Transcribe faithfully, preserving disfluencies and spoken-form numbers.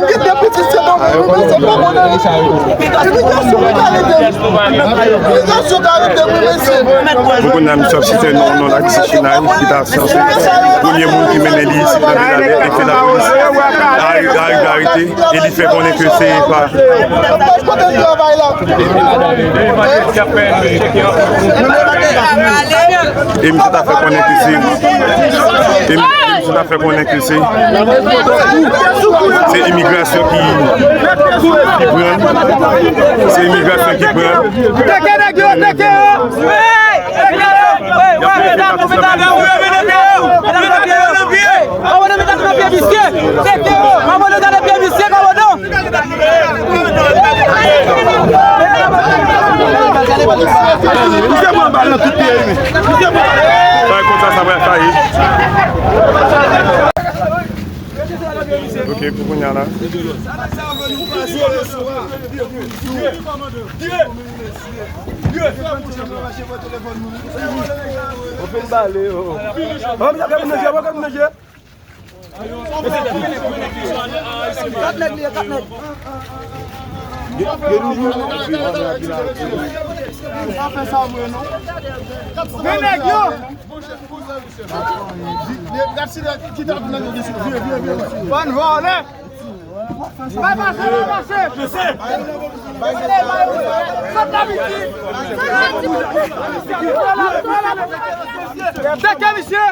Kite pitit se pa mwen, se pa mwen. Imigrasyon ki ta rete. Imigrasyon ka rete, wi, mesye. Pou kounye a, misye ap site non, non, Alexis Chinay, ki ta sanse premye moun ki mennen li isit nan Miradè, e ke lapolis a, a, a, arete, e li fè konnen ke se pa. Pòs kote l travay la. E misye ta fè konnen ke se, e, e misye ta fè konnen ke se, se imigrasyon ki, ki pran l. Se imigrasyon ki pran l. Teke nèg yo, teke yo! Teke yo! Teke yo! Teke yo! Teke yo! Teke yo! Misye pran bal nan tout pye li. Misye pran bal. Sa konsa sa pral fayi. Ok, pou kounye a la. Ou fin bale yo. Kat nèg li ye, kat nèg. Pa fè sa vre non. Men nèg yo. Bann vòlè. Bay pase, bay pase. Sot la piti. Teke misye.